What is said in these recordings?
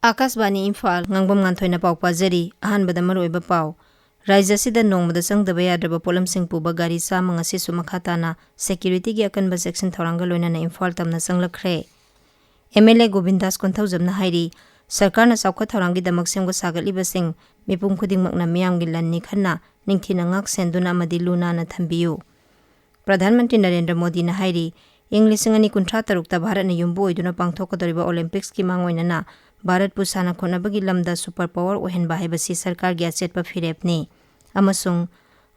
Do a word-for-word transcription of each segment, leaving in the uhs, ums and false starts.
ꯑꯥꯀꯥꯁꯕꯥꯅꯤ ꯏꯝꯐꯥꯜ, ꯉꯥꯡꯕꯝ ꯉꯥꯟꯊꯣꯏꯅ ꯄꯥꯎ ꯄꯥꯖꯔꯤ꯫ ꯑꯍꯥꯟꯕꯗ ꯃꯔꯨꯑꯣꯏꯕ ꯄꯥꯎ꯫ ꯔꯥꯖ꯭ꯌ ꯑꯁꯤꯗ ꯅꯣꯡꯃꯗ ꯆꯪꯗꯕ ꯌꯥꯗ꯭ꯔꯕ ꯄꯣꯠꯂꯝꯁꯤꯡ ꯄꯨꯕ ꯒꯥꯔꯤ ꯆꯥꯝꯃ ꯉꯁꯤꯁꯨ ꯃꯈꯥ ꯇꯥꯅ ꯁꯦꯀ꯭ꯌꯨꯔꯤꯇꯤꯒꯤ ꯑꯀꯟꯕ ꯆꯦꯛꯁꯤꯟ ꯊꯧꯔꯥꯡꯒ ꯂꯣꯏꯅꯅ ꯏꯝꯐꯥꯜ ꯇꯝꯅ ꯆꯪꯂꯛꯈ꯭ꯔꯦ꯫ ꯑꯦꯝ ꯑꯦꯜ ꯑꯦ ꯒꯣꯕꯤꯟꯗꯥꯁ ꯀꯣꯟꯊꯧꯖꯝꯅ ꯍꯥꯏꯔꯤ, ꯁꯔꯀꯥꯔꯅ ꯆꯥꯎꯈꯠ ꯊꯧꯔꯥꯡꯒꯤꯗꯃꯛ ꯁꯦꯝꯒꯠ ꯁꯥꯒꯠꯂꯤꯕꯁꯤꯡ ꯃꯤꯄꯨꯝ ꯈꯨꯗꯤꯡꯃꯛꯅ ꯃꯤꯌꯥꯝꯒꯤ ꯂꯟꯅꯤ ꯈꯟꯅ ꯅꯤꯡꯊꯤꯅ ꯉꯥꯛ ꯁꯦꯟꯗꯨꯅ ꯑꯃꯗꯤ ꯂꯨ ꯅꯥꯟꯅ ꯊꯝꯕꯤꯌꯨ꯫ ꯄ꯭ꯔꯙꯥꯟ ꯃꯟꯇ꯭ꯔꯤ ꯅꯔꯦꯟꯗ꯭ꯔ ꯃꯣꯗꯤꯅ ꯍꯥꯏꯔꯤ, ꯏꯪ ꯂꯤꯁꯤꯡ ꯑꯅꯤ ꯀꯨꯟꯊ꯭ꯔꯥ ꯇꯔꯨꯛꯇ ꯚꯥꯔꯠꯅ ꯌꯨꯝꯕꯨ ꯑꯣꯏꯗꯨꯅ ꯄꯥꯡꯊꯣꯛꯀꯗꯧꯔꯤꯕ ꯑꯣꯂꯦꯝꯄꯤꯛꯁꯀꯤ ꯃꯥꯡꯑꯣꯏꯅꯅ ꯚꯥꯔꯠꯄꯨ ꯁꯥꯟꯅ ꯈꯣꯠꯅꯕꯒꯤ ꯂꯝꯗ ꯁꯨꯄꯔ ꯄꯥꯋꯔ ꯑꯣꯏꯍꯟꯕ ꯍꯥꯏꯕꯁꯤ ꯁꯔꯀꯥꯔꯒꯤ ꯑꯆꯦꯠꯄ ꯐꯤꯔꯦꯞꯅꯤ꯫ ꯑꯃꯁꯨꯡ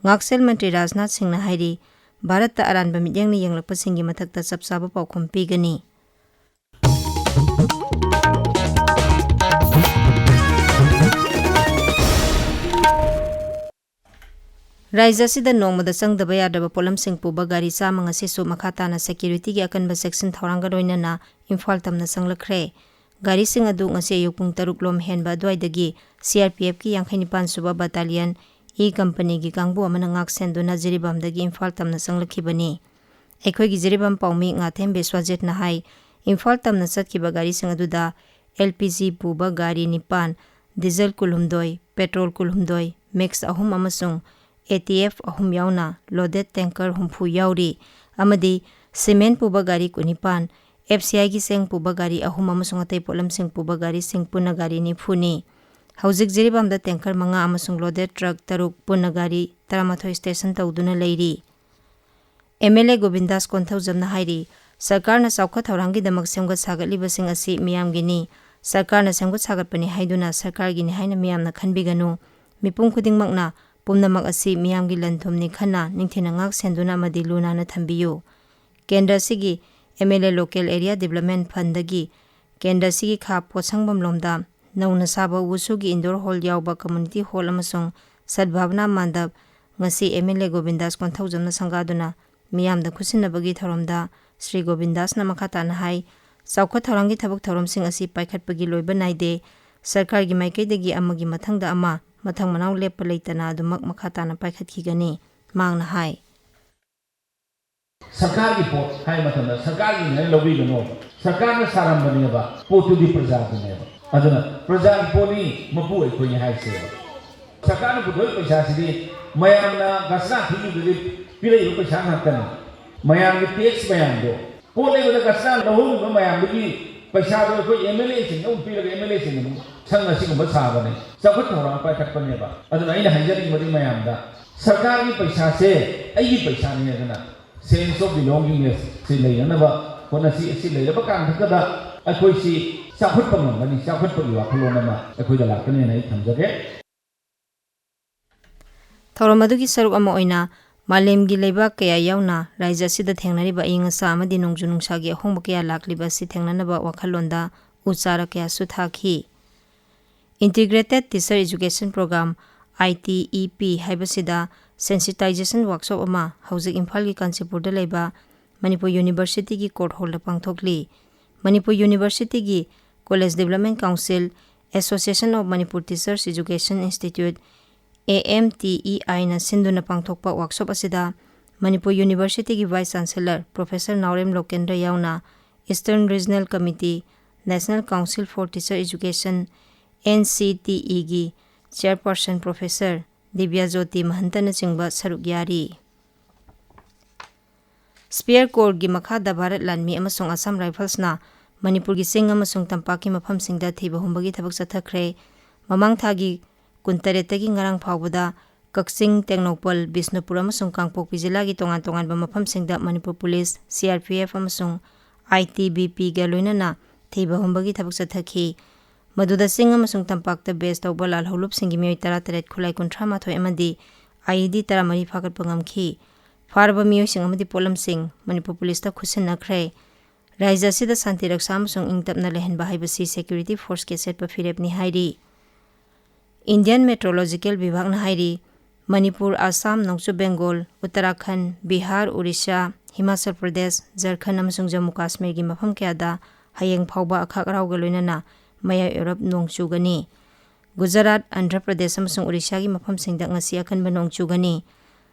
ꯉꯥꯛꯁꯦꯜ ꯃꯟꯇ꯭ꯔꯤ ꯔꯥꯖꯅꯥꯊ ꯁꯤꯡꯅ ꯍꯥꯏꯔꯤ, ꯚꯥꯔꯠꯇ ꯑꯔꯥꯟꯕ ꯃꯤꯠꯌꯦꯡꯅ ꯌꯦꯡꯂꯛꯄꯁꯤꯡꯒꯤ ꯃꯊꯛꯇ ꯆꯞ ꯆꯥꯕ ꯄꯥꯎꯈꯨꯝ ꯄꯤꯒꯅꯤ꯫ ꯔꯥꯖ꯭ꯌ ꯑꯁꯤꯗ ꯅꯣꯡꯃꯗ ꯆꯪꯗꯕ ꯌꯥꯗ꯭ꯔꯕ ꯄꯣꯠꯂꯝꯁꯤꯡ ꯄꯨꯕ ꯒꯥꯔꯤ ꯆꯥꯝꯃ ꯉꯁꯤꯁꯨ ꯃꯈꯥ ꯇꯥꯅ ꯁꯦꯀ꯭ꯌꯨꯔꯤꯇꯤꯒꯤ ꯑꯀꯟꯕ ꯆꯦꯛꯁꯤꯟ ꯊꯧꯔꯥꯡꯒ ꯂꯣꯏꯅꯅ ꯏꯝꯐꯥꯜ ꯇꯝꯅ ꯆꯪꯂꯛꯈ꯭ꯔꯦ꯫ ꯒꯥꯔꯤꯁꯤꯡ ꯑꯗꯨ ꯉꯁꯤ ꯑꯌꯨꯛ ꯄꯨꯡ ꯇꯔꯨꯛ ꯂꯣꯝ ꯍꯦꯟꯕ ꯑꯗꯨꯋꯥꯏꯗꯒꯤ ꯁꯤ ꯑꯥꯔ ꯄꯤ ꯑꯦꯐꯀꯤ ꯌꯥꯡꯈꯩ ꯅꯤꯄꯥꯟ ꯁꯨꯕ ꯕꯠꯇꯥꯂꯤꯌꯟ ꯏ ꯀꯝꯄꯅꯤꯒꯤ ꯀꯥꯡꯕꯨ ꯑꯃꯅ ꯉꯥꯛ ꯁꯦꯟꯗꯨꯅ ꯖꯤꯔꯤꯕꯥꯝꯗꯒꯤ ꯏꯝꯐꯥꯜ ꯇꯝꯅ ꯆꯪꯂꯛꯈꯤꯕꯅꯤ꯫ ꯑꯩꯈꯣꯏꯒꯤ ꯖꯤꯔꯤꯕꯥꯝ ꯄꯥꯎꯃꯤ ꯉꯥꯊꯦꯝ ꯕꯤꯁ꯭ꯋꯥꯖꯤꯠꯅ ꯍꯥꯏ, ꯏꯝꯐꯥꯜ ꯇꯝꯅ ꯆꯠꯈꯤꯕ ꯒꯥꯔꯤꯁꯤꯡ ꯑꯗꯨꯗ ꯑꯦꯜ ꯄꯤ ꯖꯤ ꯄꯨꯕ ꯒꯥꯔꯤ ꯅꯤꯄꯥꯟ, ꯗꯤꯖꯜ ꯀꯨꯟꯍꯨꯝꯗꯣꯏ, ꯄꯦꯇ꯭ꯔꯣꯜ ꯀꯨꯟꯍꯨꯝꯗꯣꯏ, ꯃꯤꯛꯁ ꯑꯍꯨꯝ ꯑꯃꯁꯨꯡ ꯑꯦ ꯇꯤ ꯑꯦꯐ ꯑꯍꯨꯝ ꯌꯥꯎꯅ ꯂꯣꯗꯦꯗ ꯇꯦꯡꯀꯔ ꯍꯨꯝꯐꯨ ꯌꯥꯎꯔꯤ ꯑꯃꯗꯤ ꯁꯤꯃꯦꯟ ꯄꯨꯕ ꯒꯥꯔꯤ ꯀꯨꯟꯅꯤꯄꯥꯟ, ꯑꯦꯐ ꯁꯤ ꯑꯥꯏꯒꯤ ꯆꯦꯡ ꯄꯨꯕ ꯒꯥꯔꯤ ꯑꯍꯨꯝ ꯑꯃꯁꯨꯡ ꯑꯇꯩ ꯄꯣꯠꯂꯝꯁꯤꯡ ꯄꯨꯕ ꯒꯥꯔꯤꯁꯤꯡ ꯄꯨꯟꯅ ꯒꯥꯔꯤ ꯅꯤꯐꯨꯅꯤ꯫ ꯍꯧꯖꯤꯛ ꯖꯤꯔꯤꯕꯥꯝꯗ ꯇꯦꯡꯀꯔ ꯃꯉꯥ ꯑꯃꯁꯨꯡ ꯂꯣꯗꯦꯗ ꯇ꯭ꯔꯛ ꯇꯔꯨꯛ, ꯄꯨꯟꯅ ꯒꯥꯔꯤ ꯇꯔꯥꯃꯥꯊꯣꯏ ꯁ꯭ꯇꯦꯁꯟ ꯇꯧꯗꯨꯅ ꯂꯩꯔꯤ꯫ ꯑꯦꯝ ꯑꯦꯜ ꯑꯦ ꯒꯣꯕꯤꯟꯗꯥꯁ ꯀꯣꯟꯊꯧꯖꯝꯅ ꯍꯥꯏꯔꯤ, ꯁꯔꯀꯥꯔꯅ ꯆꯥꯎꯈꯠ ꯊꯧꯔꯥꯡꯒꯤꯗꯃꯛ ꯁꯦꯝꯒꯠ ꯁꯥꯒꯠꯂꯤꯕꯁꯤꯡ ꯑꯁꯤ ꯃꯤꯌꯥꯝꯒꯤꯅꯤ꯫ ꯁꯔꯀꯥꯔꯅ ꯁꯦꯝꯒꯠ ꯁꯥꯒꯠꯄꯅꯤ ꯍꯥꯏꯗꯨꯅ ꯁꯔꯀꯥꯔꯒꯤꯅꯤ ꯍꯥꯏꯅ ꯃꯤꯌꯥꯝꯅ ꯈꯟꯕꯤꯒꯅꯨ꯫ ꯃꯤꯄꯨꯝ ꯈꯨꯗꯤꯡꯃꯛꯅ ꯄꯨꯝꯅꯃꯛ ꯑꯁꯤ ꯃꯤꯌꯥꯝꯒꯤ ꯂꯟ ꯊꯨꯝꯅꯤ ꯈꯟꯅ ꯅꯤꯡꯊꯤꯅ ꯉꯥꯛ ꯁꯦꯟꯗꯨꯅ ꯑꯃꯗꯤ ꯂꯨ ꯅꯥꯟꯅ ꯊꯝꯕꯤꯌꯨ꯫ ꯀꯦꯟꯗ꯭ꯔ ꯑꯁꯤꯒꯤ M L A local area development ꯐꯟꯗꯒꯤ ꯀꯦꯟꯗ꯭ꯔ ꯑꯁꯤꯒꯤ ꯈꯥ ꯄꯣꯠꯁꯪꯕꯝ ꯂꯣꯝꯗ ꯅꯧꯅ ꯁꯥꯕ ꯋꯨꯁꯨꯒꯤ ꯏꯟꯗꯣꯔ ꯍꯣꯜ ꯌꯥꯎꯕ ꯀꯝꯃꯨꯅꯤꯇꯤ ꯍꯣꯜ ꯑꯃꯁꯨꯡ ꯁꯗꯚꯥꯕꯅꯥ ꯃꯥꯟꯗꯞ ꯉꯁꯤ ꯑꯦꯝ ꯑꯦꯜ ꯑꯦ ꯒꯣꯕꯤꯟꯗꯥꯁ ꯀꯣꯟꯊꯧꯖꯝꯅ ꯁꯪꯒꯥꯗꯨꯅ ꯃꯤꯌꯥꯝꯗ ꯈꯨꯠꯁꯤꯟꯅꯕꯒꯤ ꯊꯧꯔꯝꯗ ꯁ꯭ꯔꯤ ꯒꯣꯕꯤꯟꯗꯥꯁꯅ ꯃꯈꯥ ꯇꯥꯅ ꯍꯥꯏ, ꯆꯥꯎꯈꯠ ꯊꯧꯔꯥꯡꯒꯤ ꯊꯕꯛ ꯊꯧꯔꯝꯁꯤꯡ ꯑꯁꯤ ꯄꯥꯏꯈꯠꯄꯒꯤ ꯂꯣꯏꯕ ꯅꯥꯏꯗꯦ꯫ ꯁꯔꯀꯥꯔꯒꯤ ꯃꯥꯏꯀꯩꯗꯒꯤ ꯑꯃꯒꯤ ꯃꯊꯪꯗ ꯑꯃ, ꯃꯊꯪ ꯃꯅꯥꯎ ꯂꯦꯞꯄ ꯂꯩꯇꯅ ꯑꯗꯨꯃꯛ ꯃꯈꯥ ꯇꯥꯅ ꯄꯥꯏꯈꯠꯈꯤꯒꯅꯤ꯫ ꯃꯍꯥꯛꯅ ꯍꯥꯏ꯫ ꯁꯔꯀꯥꯔꯒꯤ ꯄꯣꯠ ꯍꯥꯏꯕ ꯃꯇꯝꯗ ꯁꯔꯀꯥꯔꯒꯤꯅꯦꯅ ꯂꯧꯕꯤꯒꯅꯣꯕ꯫ ꯁꯔꯀꯥꯔꯅ ꯁꯥꯔꯝꯕꯅꯦꯕ, ꯄꯣꯠꯇꯨꯗꯤ ꯄ꯭ꯔꯖꯥꯒꯤꯅꯦꯕ꯫ ꯑꯗꯨꯅ ꯄ꯭ꯔꯖꯥꯒꯤ ꯄꯣꯠꯅꯤ, ꯃꯄꯨ ꯑꯩꯈꯣꯏꯅꯤ ꯍꯥꯏꯁꯦꯕ꯫ ꯁꯔꯀꯥꯔꯅ ꯄꯨꯊꯣꯛꯏꯕ ꯄꯩꯁꯥꯁꯤꯗꯤ ꯃꯌꯥꯝꯅ ꯒꯁꯅꯥ ꯊꯤꯈꯤꯕꯗꯒꯤ ꯄꯤꯔꯛꯏꯕ ꯄꯩꯁꯥ ꯉꯥꯛꯇꯅꯤ꯫ ꯃꯌꯥꯝꯒꯤ ꯇꯦꯛꯁ ꯃꯌꯥꯝꯗꯣ, ꯄꯣꯠ ꯂꯩꯕꯗ ꯒꯁꯅꯥ ꯂꯧꯍꯧꯔꯤꯕ ꯃꯌꯥꯝꯗꯨꯒꯤ ꯄꯩꯁꯥꯗꯣ ꯑꯩꯈꯣꯏ ꯑꯦꯝ ꯑꯦꯜ ꯑꯦꯁꯤꯡꯅ ꯑꯃꯨꯛ ꯄꯤꯔꯒ ꯑꯦꯝ ꯑꯦꯜ ꯑꯦꯁꯤꯡꯅ ꯑꯃꯨꯛ ꯁꯪ ꯑꯁꯤꯒꯨꯝꯕ ꯁꯥꯕꯅꯤ, ꯆꯥꯎꯈꯠ ꯊꯧꯔꯥꯡ ꯄꯥꯏꯈꯠꯄꯅꯦꯕ꯫ ꯑꯗꯨꯅ ꯑꯩꯅ ꯍꯥꯏꯖꯅꯤꯡꯕꯗꯤ ꯃꯌꯥꯝꯗ, ꯁꯔꯀꯥꯔꯒꯤ ꯄꯩꯁꯥꯁꯦ ꯑꯩꯒꯤ ꯄꯩꯁꯥꯅꯤ ꯍꯥꯏꯗꯅ sense of belongingness ꯁꯤ ꯂꯩꯅꯅꯕ ꯍꯣꯠꯅꯁꯤ꯫ ꯑꯁꯤ ꯂꯩꯔꯕ ꯀꯥꯟꯗꯨꯗ ꯑꯩꯈꯣꯏꯁꯤ ꯆꯥꯎꯈꯠꯄ ꯉꯝꯒꯅꯤ, ꯆꯥꯎꯈꯠꯄꯒꯤ ꯋꯥꯈꯜꯂꯣꯟ ꯑꯃ ꯑꯩꯈꯣꯏꯗ ꯂꯥꯛꯀꯅꯤ ꯍꯥꯏꯅ ꯑꯩ ꯊꯝꯖꯒꯦ꯫ ꯊꯧꯔꯝ ꯑꯗꯨꯒꯤ ꯁꯔꯨꯛ ꯑꯃ ꯑꯣꯏꯅ ꯃꯥꯂꯦꯝꯒꯤ ꯂꯩꯕꯥꯛ ꯀꯌꯥ ꯌꯥꯎꯅ ꯔꯥꯖ꯭ꯌ ꯑꯁꯤꯗ ꯊꯦꯡꯅꯔꯤꯕ ꯑꯏꯪ ꯑꯁꯥ ꯑꯃꯗꯤ ꯅꯣꯡꯖꯨ ꯅꯨꯡꯁꯥꯒꯤ ꯑꯍꯣꯡꯕ ꯀꯌꯥ ꯂꯥꯛꯂꯤꯕ ꯑꯁꯤ ꯊꯦꯡꯅꯅꯕ ꯋꯥꯈꯜꯂꯣꯟꯗ ꯎ ꯆꯥꯔꯥ ꯀꯌꯥꯁꯨ ꯊꯥꯈꯤ꯫ Integrated Teacher Education Program, I T E P, ꯍꯥꯏꯕꯁꯤꯗ sensitization workshop ꯑꯃ ꯍꯧꯖꯤꯛ ꯏꯝꯐꯥꯜꯒꯤ ꯀꯥꯟꯆꯤꯄꯨꯔꯗ ꯂꯩꯕ ꯃꯅꯤꯄꯨꯔ ꯌꯨꯅꯤꯚꯔꯁꯤꯇꯤꯒꯤ ꯀꯣꯔꯠ ꯍꯣꯜꯗ ꯄꯥꯡꯊꯣꯛꯂꯤ꯫ ꯃꯅꯤꯄꯨꯔ ꯌꯨꯅꯤꯚꯔꯁꯤꯇꯤꯒꯤ College Development Council, Association of Manipur Teachers Education Institute, A M T E I ꯅ ꯁꯤꯟꯗꯨꯅ ꯄꯥꯡꯊꯣꯛꯄ ꯋꯥꯔꯛꯁꯣꯞ ꯑꯁꯤꯗ ꯃꯅꯤꯄꯨꯔ ꯌꯨꯅꯤꯚꯔꯁꯤꯇꯤꯒꯤ ꯚꯥꯏꯁ ꯆꯥꯟꯁꯦꯂꯔ ꯄ꯭ꯔꯣꯐꯦꯁꯔ ꯅꯥꯎꯔꯦꯝ ꯂꯣꯀꯦꯟꯗ꯭ꯔ ꯌꯥꯎꯅ Eastern Regional Committee, National Council for Teacher Education, N C T E ꯒꯤ ꯆꯤꯌꯔꯄꯔꯁꯟ professor ꯗꯤꯕ꯭ꯌꯥꯖꯣꯇꯤ ꯃꯍꯟꯇꯅꯆꯤꯡꯕ ꯁꯔꯨꯛ ꯌꯥꯔꯤ꯫ Spare ꯀꯣꯔꯒꯤ ꯃꯈꯥꯗ ꯚꯥꯔꯠ ꯂꯥꯟꯃꯤ ꯑꯃꯁꯨꯡ ꯑꯁꯥꯝ ꯔꯥꯏꯐꯜꯁꯅ ꯃꯅꯤꯄꯨꯔꯒꯤ ꯆꯤꯡ ꯑꯃꯁꯨꯡ ꯇꯝꯄꯥꯛꯀꯤ ꯃꯐꯝꯁꯤꯡꯗ ꯊꯤꯕ ꯍꯨꯝꯕꯒꯤ ꯊꯕꯛ ꯆꯠꯊꯈ꯭ꯔꯦ꯫ ꯃꯃꯥꯡ ꯊꯥꯒꯤ ꯀꯨꯟꯇꯔꯦꯠꯇꯒꯤ ꯉꯔꯥꯡ ꯐꯥꯎꯕꯗ ꯀꯛꯆꯤꯡ, ꯇꯦꯡꯅꯧꯄꯜ, ꯕꯤꯁꯅꯨꯄꯨꯔ ꯑꯃꯁꯨꯡ ꯀꯥꯡꯄꯣꯛꯄꯤ ꯖꯤꯂꯥꯒꯤ ꯇꯣꯉꯥꯟ ꯇꯣꯉꯥꯟꯕ ꯃꯐꯝꯁꯤꯡꯗ Manipur police, C R P F ꯑꯃꯁꯨꯡ I T B P ꯒ ꯂꯣꯏꯅꯅ ꯊꯤꯕ ꯍꯨꯝꯕꯒꯤ ꯊꯕꯛ ꯆꯠꯊꯈꯤ꯫ ꯃꯗꯨꯗ ꯆꯤꯡ ꯑꯃꯁꯨꯡ ꯇꯝꯄꯥꯛꯇ ꯕꯦꯖ ꯇꯧꯕ ꯂꯥꯜꯍꯧꯂꯨꯞꯁꯤꯡꯒꯤ ꯃꯤꯑꯣꯏ ꯇꯔꯥꯇꯔꯦꯠ, ꯈꯨꯠꯂꯥꯏ ꯀꯨꯟꯊ꯭ꯔꯥ ꯃꯥꯊꯣꯏ ꯑꯃꯗꯤ I E D ꯇꯔꯥꯃꯔꯤ ꯐꯥꯒꯠꯄ ꯉꯝꯈꯤ꯫ ꯐꯥꯔꯕ ꯃꯤꯑꯣꯏꯁꯤꯡ ꯑꯃꯗꯤ ꯄꯣꯠꯂꯝꯁꯤꯡ ꯃꯅꯤꯄꯨꯔ ꯄꯨꯂꯤꯁꯇ ꯈꯨꯠꯁꯤꯟꯅꯈ꯭ꯔꯦ꯫ ꯔꯥꯖ꯭ꯌ ꯑꯁꯤꯗ ꯁꯥꯟꯇꯤ ꯔꯛꯁꯥ ꯑꯃꯁꯨꯡ ꯏꯪ ꯇꯞꯅ ꯂꯩꯍꯟꯕ ꯍꯥꯏꯕꯁꯤ ꯁꯦꯀ꯭ꯌꯨꯔꯤꯇꯤ ꯐꯣꯔꯁꯀꯤ ꯑꯆꯦꯠꯄ ꯐꯤꯔꯦꯞꯅꯤ ꯍꯥꯏꯔꯤ꯫ Indian Meteorological ꯚꯤꯚꯥꯒꯅ ꯍꯥꯏꯔꯤ, ꯃꯅꯤꯄꯨꯔ, ꯑꯁꯥꯝ, ꯅꯣꯡꯆꯨꯞ ꯕꯦꯡꯒꯣꯜ, ꯎꯠꯇꯔꯥꯈꯟꯗ, ꯕꯤꯍꯥꯔ, ꯑꯣꯔꯤꯁꯥ, ꯍꯤꯃꯥꯆꯜ ꯄ꯭ꯔꯗꯦꯁ, ꯖꯔꯈꯟꯗ ꯑꯃꯁꯨꯡ ꯖꯝꯃꯨ ꯀꯥꯁꯃꯤꯔꯒꯤ ꯃꯐꯝ ꯀꯌꯥꯗ ꯍꯌꯦꯡ ꯐꯥꯎꯕ ꯑꯈꯥꯛ ꯑꯔꯥꯎꯒ ꯂꯣꯏꯅꯅ ꯃꯌꯥꯏ ꯑꯣꯏꯔꯞ ꯅꯣꯡ ꯆꯨꯒꯅꯤ꯫ ꯒꯨꯖꯔꯥꯠ, ꯑꯟꯙ꯭ꯔ ꯄ꯭ꯔꯗꯦꯁ ꯑꯃꯁꯨꯡ ꯑꯣꯔꯤꯁꯥꯒꯤ ꯃꯐꯝꯁꯤꯡꯗ ꯉꯁꯤ ꯑꯀꯟꯕ ꯅꯣꯡ ꯆꯨꯒꯅꯤ꯫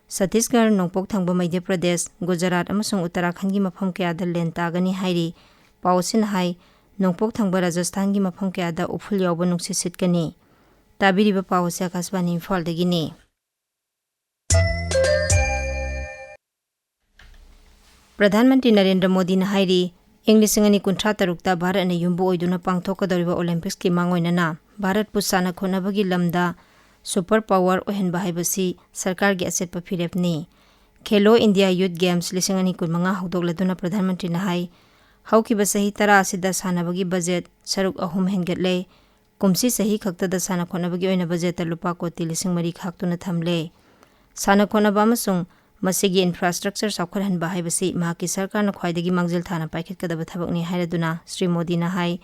ꯁꯠꯇꯤꯁꯒꯔ, ꯅꯣꯡꯄꯣꯛ ꯊꯪꯕ ꯃꯙ꯭ꯌ ꯄ꯭ꯔꯗꯦꯁ, ꯒꯨꯖꯔꯥꯠ ꯑꯃꯁꯨꯡ ꯎꯠꯇꯔꯥꯈꯟꯗꯒꯤ ꯃꯐꯝ ꯀꯌꯥꯗ ꯂꯦꯟ ꯇꯥꯒꯅꯤ ꯍꯥꯏꯔꯤ꯫ ꯄꯥꯎ ꯑꯁꯤꯅ ꯍꯥꯏ, ꯅꯣꯡꯄꯣꯛ ꯊꯪꯕ ꯔꯥꯖꯁꯊꯥꯟꯒꯤ ꯃꯐꯝ ꯀꯌꯥꯗ ꯎꯐꯨꯜ ꯌꯥꯎꯕ ꯅꯨꯡꯁꯤꯠ ꯁꯤꯠꯀꯅꯤ꯫ ꯇꯥꯕꯤꯔꯤꯕ ꯄꯥꯎ ꯑꯁꯤ ꯑꯀꯥꯁꯕꯥꯅꯤ ꯏꯝꯐꯥꯜꯗꯒꯤꯅꯤ꯫ ꯄ꯭ꯔꯙꯥꯟ ꯃꯟꯇ꯭ꯔꯤ ꯅꯔꯦꯟꯗ꯭ꯔ ꯃꯣꯗꯤꯅ ꯍꯥꯏꯔꯤ, ꯏꯪ ꯂꯤꯁꯤꯡ ꯑꯅꯤ ꯀꯨꯟꯊ꯭ꯔꯥ ꯇꯔꯨꯛꯇ ꯚꯥꯔꯠꯅ ꯌꯨꯝꯕꯨ ꯑꯣꯏꯗꯨꯅ ꯄꯥꯡꯊꯣꯛꯀꯗꯧꯔꯤꯕ ꯑꯣꯂꯦꯝꯄꯤꯛꯁꯀꯤ ꯃꯥꯡꯑꯣꯏꯅꯅ ꯚꯥꯔꯠꯄꯨ ꯁꯥꯟꯅ ꯈꯣꯠꯅꯕꯒꯤ ꯂꯝꯗ ꯁꯨꯄꯔ ꯄꯥꯋꯔ ꯑꯣꯏꯍꯟꯕ ꯍꯥꯏꯕꯁꯤ ꯁꯔꯀꯥꯔꯒꯤ ꯑꯆꯦꯠꯄ ꯐꯤꯔꯦꯞꯅꯤ꯫ ꯈꯦꯂꯣ ꯏꯟꯗꯤꯌꯥ ꯌꯨꯊ ꯒꯦꯝꯁ ꯂꯤꯁꯤꯡ ꯑꯅꯤ ꯀꯨꯟꯃꯉꯥ ꯍꯧꯗꯣꯛꯂꯗꯨꯅ ꯄ꯭ꯔꯙꯥꯟ ꯃꯟꯇ꯭ꯔꯤꯅ ꯍꯥꯏ, ꯍꯧꯈꯤꯕ ꯆꯍꯤ ꯇꯔꯥ ꯑꯁꯤꯗ ꯁꯥꯟꯅꯕꯒꯤ ꯕꯖꯦꯠ ꯁꯔꯨꯛ ꯑꯍꯨꯝ ꯍꯦꯟꯒꯠꯂꯦ꯫ ꯀꯨꯝꯁꯤ ꯆꯍꯤ ꯈꯛꯇꯗ ꯁꯥꯟꯅ ꯈꯣꯠꯅꯕꯒꯤ ꯑꯣꯏꯅ ꯕꯖꯦꯠꯇ ꯂꯨꯄꯥ ꯀꯣꯇꯤ ꯂꯤꯁꯤꯡ ꯃꯔꯤ ꯈꯥꯛꯇꯨꯅ ꯊꯝꯂꯦ꯫ ꯁꯥꯟꯅ ꯈꯣꯠꯅꯕ ꯑꯃꯁꯨꯡ ꯃꯁꯤꯒꯤ ꯏꯟꯐ꯭ꯔꯥꯁ꯭ꯇ꯭ꯔꯛꯆꯔ ꯆꯥꯎꯈꯠꯍꯟꯕ ꯍꯥꯏꯕꯁꯤ ꯃꯍꯥꯛꯀꯤ ꯁꯔꯀꯥꯔꯅ ꯈ꯭ꯋꯥꯏꯗꯒꯤ ꯃꯥꯡꯖꯤꯜ ꯊꯥꯅ ꯄꯥꯏꯈꯠꯀꯗꯕ ꯊꯕꯛꯅꯤ ꯍꯥꯏꯔꯗꯨꯅ ꯁ꯭ꯔꯤ ꯃꯣꯗꯤꯅ ꯍꯥꯏ,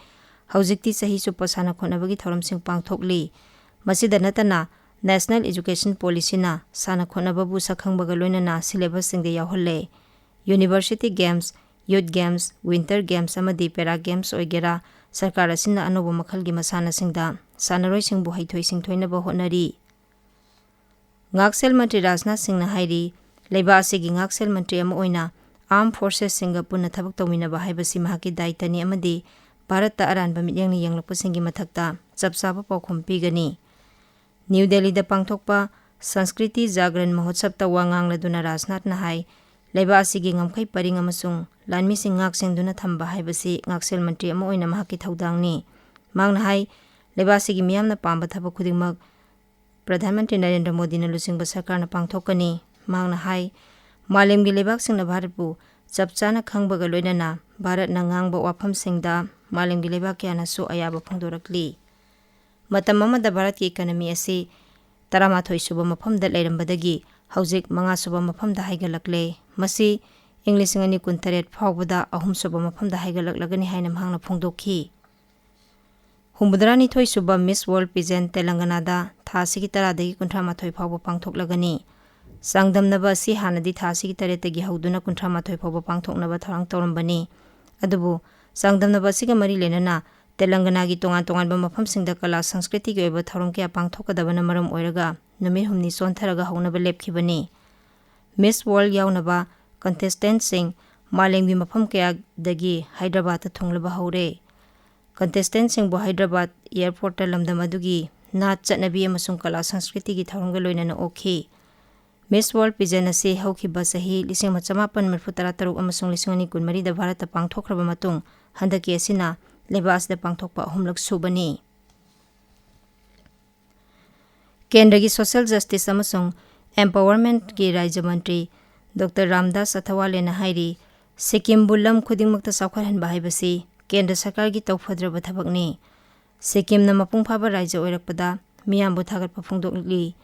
ꯍꯧꯖꯤꯛꯇꯤ ꯆꯍꯤ ꯆꯨꯞꯄ ꯁꯥꯟꯅ ꯈꯣꯠꯅꯕꯒꯤ ꯊꯧꯔꯝꯁꯤꯡ ꯄꯥꯡꯊꯣꯛꯂꯤ꯫ ꯃꯁꯤꯗ ꯅꯠꯇꯅ, ꯅꯦꯁꯅꯦꯜ ꯏꯖꯨꯀꯦꯁꯟ ꯄꯣꯂꯤꯁꯤꯅ ꯁꯥꯟꯅ ꯈꯣꯠꯅꯕꯕꯨ ꯁꯛꯈꯪꯕꯒ ꯂꯣꯏꯅꯅ ꯁꯤꯂꯦꯕꯁꯁꯤꯡꯗ ꯌꯥꯎꯍꯜꯂꯦ꯫ University games, youth games, winter games ꯑꯃꯗꯤ ꯄꯦꯔꯥ ꯒꯦꯝꯁ ꯑꯣꯏꯒꯦꯔꯥ, ꯁꯔꯀꯥꯔ ꯑꯁꯤꯅ ꯑꯅꯧꯕ ꯃꯈꯜꯒꯤ ꯃꯁꯥꯟꯅꯁꯤꯡꯗ ꯁꯥꯟꯅꯔꯣꯏꯁꯤꯡꯕꯨ ꯍꯩꯊꯣꯏ ꯁꯤꯡꯊꯣꯏꯅꯕ ꯍꯣꯠꯅꯔꯤ꯫ ꯉꯥꯛꯁꯦꯜ ꯃꯟꯇ꯭ꯔꯤ ꯔꯥꯖꯅꯥꯊ ꯁꯤꯡꯅ ꯍꯥꯏꯔꯤ, ꯂꯩꯕꯥꯛ ꯑꯁꯤꯒꯤ ꯉꯥꯛꯁꯦꯜ ꯃꯟꯇ꯭ꯔꯤ ꯑꯃ ꯑꯣꯏꯅ ꯑꯥꯔꯝ ꯐꯣꯔꯁꯦꯁꯁꯤꯡꯒ ꯄꯨꯟꯅ ꯊꯕꯛ ꯇꯧꯃꯤꯟꯅꯕ ꯍꯥꯏꯕꯁꯤ ꯃꯍꯥꯛꯀꯤ ꯗꯥꯏꯇꯅꯤ ꯑꯃꯗꯤ ꯚꯥꯔꯠꯇ ꯑꯔꯥꯟꯕ ꯃꯤꯠꯌꯦꯡꯅ ꯌꯦꯡꯂꯛꯄꯁꯤꯡꯒꯤ ꯃꯊꯛꯇ ꯆꯞ ꯆꯥꯕ ꯄꯥꯎꯈꯨꯝ ꯄꯤꯒꯅꯤ꯫ ꯅ꯭ꯌꯨ ꯗꯦꯜꯂꯤꯗ ꯄꯥꯡꯊꯣꯛꯄ ꯁꯪꯁꯀ꯭ꯔꯤꯇꯤ ꯖꯥꯒ꯭ꯔꯟ ꯃꯍꯣꯠꯁꯕꯇ ꯋꯥ ꯉꯥꯡꯂꯗꯨꯅ ꯔꯥꯖꯅꯥꯊꯅ ꯍꯥꯏ, ꯂꯩꯕꯥꯛ ꯑꯁꯤꯒꯤ ꯉꯝꯈꯩ ꯄꯔꯤꯡ ꯑꯃꯁꯨꯡ ꯂꯥꯟꯃꯤꯁꯤꯡ ꯉꯥꯛ ꯁꯦꯟꯗꯨꯅ ꯊꯝꯕ ꯍꯥꯏꯕꯁꯤ ꯉꯥꯛꯁꯦꯜ ꯃꯟꯇ꯭ꯔꯤ ꯑꯃ ꯑꯣꯏꯅ ꯃꯍꯥꯛꯀꯤ ꯊꯧꯗꯥꯡꯅꯤ꯫ ꯃꯍꯥꯛꯅ ꯍꯥꯏ, ꯂꯩꯕꯥꯛ ꯑꯁꯤꯒꯤ ꯃꯤꯌꯥꯝꯅ ꯄꯥꯝꯕ ꯊꯕꯛ ꯈꯨꯗꯤꯡꯃꯛ ꯄ꯭ꯔꯙꯥꯟ ꯃꯟꯇ꯭ꯔꯤ ꯅꯔꯦꯟꯗ꯭ꯔ ꯃꯣꯗꯤꯅ ꯂꯨꯆꯤꯡꯕ ꯁꯔꯀꯥꯔꯅ ꯄꯥꯡꯊꯣꯛꯀꯅꯤ꯫ ꯃꯍꯥꯛꯅ ꯍꯥꯏ, ꯃꯥꯂꯦꯝꯒꯤ ꯂꯩꯕꯥꯛꯁꯤꯡꯅ ꯚꯥꯔꯠꯄꯨ ꯆꯞ ꯆꯥꯅ ꯈꯪꯕꯒ ꯂꯣꯏꯅꯅ ꯚꯥꯔꯠꯅ ꯉꯥꯡꯕ ꯋꯥꯐꯝꯁꯤꯡꯗ ꯃꯥꯂꯦꯝꯒꯤ ꯂꯩꯕꯥꯛ ꯀꯌꯥꯅꯁꯨ ꯑꯌꯥꯕ ꯐꯣꯡꯗꯣꯔꯛꯂꯤ꯫ ꯃꯇꯝ ꯑꯃꯗ ꯚꯥꯔꯠꯀꯤ ꯏꯀꯅꯃꯤ ꯑꯁꯤ ꯇꯔꯥꯃꯥꯊꯣꯏ ꯁꯨꯕ ꯃꯐꯝꯗ ꯂꯩꯔꯝꯕꯗꯒꯤ ꯍꯧꯖꯤꯛ ꯃꯉꯥ ꯁꯨꯕ ꯃꯐꯝꯗ ꯍꯥꯏꯒꯠꯂꯛꯂꯦ꯫ ꯃꯁꯤ ꯏꯪ ꯂꯤꯁꯤꯡ ꯑꯅꯤ ꯀꯨꯟꯇꯔꯦꯠ ꯐꯥꯎꯕꯗ ꯑꯍꯨꯝ ꯁꯨꯕ ꯃꯐꯝꯗ ꯍꯥꯏꯒꯠꯂꯛꯂꯒꯅꯤ ꯍꯥꯏꯅ ꯃꯍꯥꯛꯅ ꯐꯣꯡꯗꯣꯛꯈꯤ꯫ ꯍꯨꯝꯐꯨꯇꯔꯥꯅꯤꯊꯣꯏ ꯁꯨꯕ ꯃꯤꯁ ꯋꯥꯔꯜ ꯄꯤꯖꯦꯟ ꯇꯦꯂꯪꯒꯅꯥꯗ ꯊꯥ ꯑꯁꯤꯒꯤ ꯇꯔꯥꯗꯒꯤ ꯀꯨꯟꯊ꯭ꯔꯥ ꯃꯥꯊꯣꯏ ꯐꯥꯎꯕ ꯄꯥꯡꯊꯣꯛꯂꯒꯅꯤ꯫ ꯆꯥꯡꯗꯝꯅꯕ ꯑꯁꯤ ꯍꯥꯟꯅꯗꯤ ꯊꯥ ꯑꯁꯤꯒꯤ ꯇꯔꯦꯠꯇꯒꯤ ꯍꯧꯗꯨꯅ ꯀꯨꯟꯊ꯭ꯔꯥ ꯃꯥꯊꯣꯏ ꯐꯥꯎꯕ ꯄꯥꯡꯊꯣꯛꯅꯕ ꯊꯧꯔꯥꯡ ꯇꯧꯔꯝꯕꯅꯤ꯫ ꯑꯗꯨꯕꯨ ꯆꯥꯡꯗꯝꯅꯕ ꯑꯁꯤꯒ ꯃꯔꯤ ꯂꯩꯅꯅ ꯇꯦꯂꯪꯒꯅꯥꯒꯤ ꯇꯣꯉꯥꯟ ꯇꯣꯉꯥꯟꯕ ꯃꯐꯝꯁꯤꯡꯗ ꯀꯂꯥ ꯁꯪꯁꯀ꯭ꯔꯤꯇꯤꯒꯤ ꯑꯣꯏꯕ ꯊꯧꯔꯝ ꯀꯌꯥ ꯄꯥꯡꯊꯣꯛꯀꯗꯕꯅ ꯃꯔꯝ ꯑꯣꯏꯔꯒ ꯅꯨꯃꯤꯠ ꯍꯨꯝꯅꯤ ꯆꯣꯟꯊꯔꯒ ꯍꯧꯅꯕ ꯂꯦꯞꯈꯤꯕꯅꯤ꯫ ꯃꯤꯁ ꯋꯥꯔꯜ ꯌꯥꯎꯅꯕ ꯀꯟꯇꯦꯁꯇꯦꯟꯠꯁꯤꯡ ꯃꯥꯂꯦꯝꯒꯤ ꯃꯐꯝ ꯀꯌꯥꯗꯒꯤ ꯍꯥꯏꯗ꯭ꯔꯕꯥꯗꯇ ꯊꯨꯡꯂꯕ ꯍꯧꯔꯦ꯫ Contestantꯁꯤꯡꯕꯨ ꯍꯥꯏꯗ꯭ꯔꯕꯥꯗ ꯑꯦꯌꯔꯄꯣꯔꯠꯇ ꯂꯝꯗꯝ ꯑꯗꯨꯒꯤ ꯅꯥꯠ, ꯆꯠꯅꯕꯤ ꯑꯃꯁꯨꯡ ꯀꯂꯥ ꯁꯪꯁꯀ꯭ꯔꯤꯇꯤꯒꯤ ꯊꯧꯔꯝꯒ ꯂꯣꯏꯅꯅ ꯑꯣꯛꯈꯤ꯫ Miss World pageant ꯑꯁꯤ ꯍꯧꯈꯤꯕ ꯆꯍꯤ ꯂꯤꯁꯤꯡ ꯑꯃ ꯆꯃꯥꯄꯟ ꯃꯔꯤꯐꯨ ꯇꯔꯥ ꯇꯔꯨꯛ ꯑꯃꯁꯨꯡ ꯂꯤꯁꯤꯡ ꯑꯅꯤ ꯀꯨꯟꯃꯔꯤꯗ ꯚꯥꯔꯠꯇ ꯄꯥꯡꯊꯣꯛꯈ꯭ꯔꯕ ꯃꯇꯨꯡ ꯍꯟꯗꯛꯀꯤ ꯑꯁꯤꯅ ꯂꯩꯕꯥꯛ ꯑꯁꯤꯗ ꯄꯥꯡꯊꯣꯛꯄ ꯑꯍꯨꯝꯂꯛ ꯁꯨꯕꯅꯤ꯫ ꯀꯦꯟꯗ꯭ꯔꯒꯤ Social Justice ꯑꯃꯁꯨꯡ Empowermentꯀꯤ ꯔꯥꯖ꯭ꯌ ꯃꯟꯇ꯭ꯔꯤ ꯗꯣꯛꯇꯔ ꯔꯥꯝꯗꯥꯁ ꯑꯊꯋꯥꯂꯦꯅ ꯍꯥꯏꯔꯤ, ꯁꯤꯛꯀꯤꯝꯕꯨ ꯂꯝ ꯈꯨꯗꯤꯡꯃꯛꯇ ꯆꯥꯎꯈꯠꯍꯟꯕ ꯍꯥꯏꯕꯁꯤ ꯀꯦꯟꯗ꯭ꯔ ꯁꯔꯀꯥꯔꯒꯤ ꯇꯧꯐꯗ꯭ꯔꯕ ꯊꯕꯛꯅꯤ꯫ ꯁꯤꯛꯀꯤꯝꯅ ꯃꯄꯨꯡ ꯐꯥꯕ ꯔꯥꯖ꯭ꯌ ꯑꯣꯏꯔꯛꯄꯗ ꯃꯤꯌꯥꯝꯕꯨ ꯊꯥꯒꯠꯄ ꯐꯣꯡꯗꯣꯛꯂꯤ꯫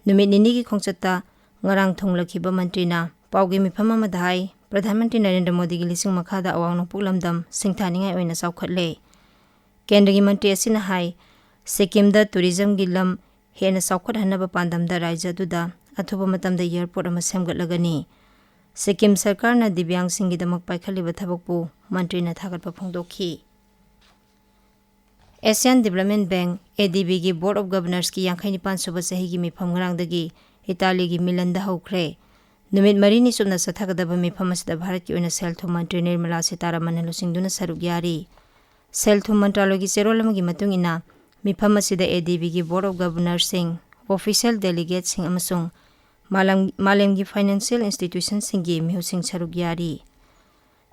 ꯅꯨꯃꯤꯠ ꯅꯤꯅꯤꯒꯤ ꯈꯣꯡꯆꯠꯇ ꯉꯔꯥꯡ ꯊꯨꯡꯂꯈꯤꯕ ꯃꯟꯇ꯭ꯔꯤꯅ ꯄꯥꯎꯒꯤ ꯃꯤꯐꯝ ꯑꯃꯗ ꯍꯥꯏ, ꯄ꯭ꯔꯙꯥꯟ ꯃꯟꯇ꯭ꯔꯤ ꯅꯔꯦꯟꯗ꯭ꯔ ꯃꯣꯗꯤꯒꯤ ꯂꯤꯁꯤꯡ ꯃꯈꯥꯗ ꯑꯋꯥꯡ ꯅꯣꯡꯄꯣꯛ ꯂꯝꯗꯝ ꯁꯤꯡꯊꯥꯅꯤꯡꯉꯥꯏ ꯑꯣꯏꯅ ꯆꯥꯎꯈꯠꯂꯦ꯫ ꯀꯦꯟꯗ꯭ꯔꯒꯤ ꯃꯟꯇ꯭ꯔꯤ ꯑꯁꯤꯅ ꯍꯥꯏ, ꯁꯤꯛꯀꯤꯝꯗ ꯇꯨꯔꯤꯖꯝꯒꯤ ꯂꯝ ꯍꯦꯟꯅ ꯆꯥꯎꯈꯠꯍꯟꯅꯕ ꯄꯥꯟꯗꯝꯗ ꯔꯥꯖ꯭ꯌ ꯑꯗꯨꯗ ꯑꯊꯨꯕ ꯃꯇꯝꯗ ꯑꯦꯌꯔꯄꯣꯔꯠ ꯑꯃ ꯁꯦꯝꯒꯠꯂꯒꯅꯤ꯫ ꯁꯤꯛꯀꯤꯝ ꯁꯔꯀꯥꯔꯅ ꯗꯤꯕ꯭ꯌꯥꯡꯁꯤꯡꯒꯤꯗꯃꯛ ꯄꯥꯏꯈꯠꯂꯤꯕ ꯊꯕꯛꯄꯨ ꯃꯟꯇ꯭ꯔꯤꯅ ꯊꯥꯒꯠꯄ ꯐꯣꯡꯗꯣꯛꯈꯤ꯫ Asian Development Bank, ADBꯒꯤ Board of Governorsꯀꯤ ꯌꯥꯡꯈꯩ ꯅꯤꯄꯥꯟ ꯁꯨꯕ ꯆꯍꯤꯒꯤ ꯃꯤꯐꯝ ꯉꯔꯥꯡꯗꯒꯤ ꯏꯇꯥꯂꯤꯒꯤ ꯃꯤꯂꯟꯗ ꯍꯧꯈ꯭ꯔꯦ꯫ ꯅꯨꯃꯤꯠ ꯃꯔꯤꯅꯤ ꯆꯨꯞꯅ ꯆꯠꯊꯒꯗꯕ ꯃꯤꯐꯝ ꯑꯁꯤꯗ ꯚꯥꯔꯠꯀꯤ ꯑꯣꯏꯅ ꯁꯦꯜ ꯊꯨꯝ ꯃꯟꯇ꯭ꯔꯤ ꯅꯤꯔꯃꯂꯥ ꯁꯤꯇꯥꯔꯥꯃꯟꯅ ꯂꯨꯆꯤꯡꯗꯨꯅ ꯁꯔꯨꯛ ꯌꯥꯔꯤ꯫ ꯁꯦꯜ ꯊꯨꯝ ꯃꯟꯇ꯭ꯔꯥꯂꯣꯏꯒꯤ ꯆꯦꯔꯣꯜ ꯑꯃꯒꯤ ꯃꯇꯨꯡ ꯏꯟꯅ, ꯃꯤꯐꯝ ꯑꯁꯤꯗ ADBꯒꯤ Board of Governorsꯁꯤꯡ, official delegatesꯁꯤꯡ ꯑꯃꯁꯨꯡ ꯃꯥꯂꯝ-, ꯃꯥꯂꯦꯝꯒꯤ financial institutionꯁꯤꯡꯒꯤ ꯃꯤꯍꯨꯠꯁꯤꯡ ꯁꯔꯨꯛ ꯌꯥꯔꯤ꯫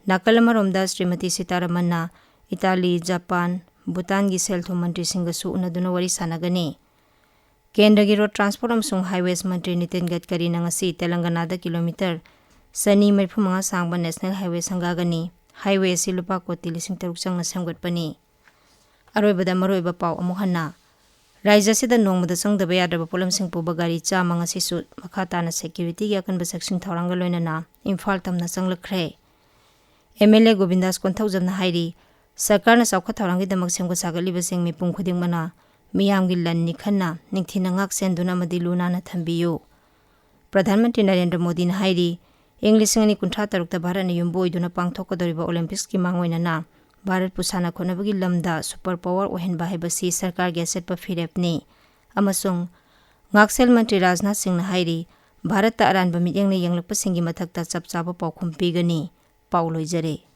ꯅꯥꯀꯜ ꯑꯃꯔꯣꯝꯗ, ꯁ꯭ꯔꯤꯃꯇꯤ ꯁꯤꯇꯥꯔꯥꯃꯟꯅ ꯏꯇꯥꯂꯤ, ꯖꯄꯥꯟ, ꯚꯨꯇꯥꯟꯒꯤ ꯁꯦꯜ ꯊꯨꯝ ꯃꯟꯇ꯭ꯔꯤꯁꯤꯡꯒꯁꯨ ꯎꯅꯗꯨꯅ ꯋꯥꯔꯤ ꯁꯥꯟꯅꯒꯅꯤ꯫ ꯀꯦꯟꯗ꯭ꯔꯒꯤ Road Transport ꯑꯃꯁꯨꯡ Highways ꯃꯟꯇ꯭ꯔꯤ ꯅꯤꯇꯤꯟ ꯒꯗꯀꯔꯤꯅ ꯉꯁꯤ ꯇꯦꯂꯪꯒꯅꯥꯗ ꯀꯤꯂꯣꯃꯤꯇꯔ ꯆꯅꯤ ꯃꯔꯤꯐꯨ ꯃꯉꯥ ꯁꯥꯡꯕ National Highway ꯁꯪꯒꯥꯒꯅꯤ꯫ Highway ꯑꯁꯤ ꯂꯨꯄꯥ ꯀꯣꯇꯤ ꯂꯤꯁꯤꯡ ꯇꯔꯨꯛ ꯆꯪꯅ ꯁꯦꯝꯒꯠꯄꯅꯤ꯫ ꯑꯔꯣꯏꯕꯗ ꯃꯔꯨꯑꯣꯏꯕ ꯄꯥꯎ ꯑꯃꯨꯛ ꯍꯟꯅ꯫ ꯔꯥꯖ꯭ꯌ ꯑꯁꯤꯗ ꯅꯣꯡꯃꯗ ꯆꯪꯗꯕ ꯌꯥꯗ꯭ꯔꯕ ꯄꯣꯠꯂꯝꯁꯤꯡ ꯄꯨꯕ ꯒꯥꯔꯤ ꯆꯥꯝꯃ ꯉꯁꯤꯁꯨ ꯃꯈꯥ ꯇꯥꯅ securityꯒꯤ ꯑꯀꯟꯕ ꯆꯦꯛꯁꯤꯟ ꯊꯧꯔꯥꯡꯒ ꯂꯣꯏꯅꯅ ꯏꯝꯐꯥꯜ ꯇꯝꯅ ꯆꯪꯂꯛꯈ꯭ꯔꯦ꯫ MLA ꯒꯣꯕꯤꯟꯗꯥꯁ ꯀꯣꯟꯊꯧꯖꯝꯅ ꯍꯥꯏꯔꯤ, ꯁꯔꯀꯥꯔꯅ ꯆꯥꯎꯈꯠ ꯊꯧꯔꯥꯡꯒꯤꯗꯃꯛ ꯁꯦꯝꯒꯠ ꯁꯥꯒꯠꯂꯤꯕꯁꯤꯡ ꯃꯤꯄꯨꯝ ꯈꯨꯗꯤꯡꯃꯛꯅ ꯃꯤꯌꯥꯝꯒꯤ ꯂꯟꯅꯤ ꯈꯟꯅ ꯅꯤꯡꯊꯤꯅ ꯉꯥꯛ ꯁꯦꯟꯗꯨꯅ ꯑꯃꯗꯤ ꯂꯨ ꯅꯥꯟꯅ ꯊꯝꯕꯤꯌꯨ꯫ ꯄ꯭ꯔꯙꯥꯟ ꯃꯟꯇ꯭ꯔꯤ ꯅꯔꯦꯟꯗ꯭ꯔ ꯃꯣꯗꯤꯅ ꯍꯥꯏꯔꯤ, ꯏꯪ ꯂꯤꯁꯤꯡ ꯑꯅꯤ ꯀꯨꯟꯊ꯭ꯔꯥ ꯇꯔꯨꯛꯇ ꯚꯥꯔꯠꯅ ꯌꯨꯝꯕꯨ ꯑꯣꯏꯗꯨꯅ ꯄꯥꯡꯊꯣꯛꯀꯗꯧꯔꯤꯕ Olympicsꯀꯤ ꯃꯥꯡꯑꯣꯏꯅꯅ ꯚꯥꯔꯠꯄꯨ ꯁꯥꯟꯅ ꯈꯣꯠꯅꯕꯒꯤ ꯂꯝꯗ super power ꯑꯣꯏꯍꯟꯕ ꯍꯥꯏꯕꯁꯤ ꯁꯔꯀꯥꯔꯒꯤ ꯑꯆꯦꯠꯄ ꯐꯤꯔꯦꯞꯅꯤ ꯑꯃꯁꯨꯡ ꯉꯥꯛꯁꯦꯜ ꯃꯟꯇ꯭ꯔꯤ ꯔꯥꯖꯅꯥꯊ ꯁꯤꯡꯅ ꯍꯥꯏꯔꯤ, ꯚꯥꯔꯠꯇ ꯑꯔꯥꯟꯕ ꯃꯤꯠꯌꯦꯡꯅ ꯌꯦꯡꯂꯛꯄꯁꯤꯡꯒꯤ ꯃꯊꯛꯇ ꯆꯞ ꯆꯥꯕ ꯄꯥꯎꯈꯨꯝ ꯄꯤꯒꯅꯤ꯫ ꯄꯥꯎ ꯂꯣꯏꯖꯔꯦ꯫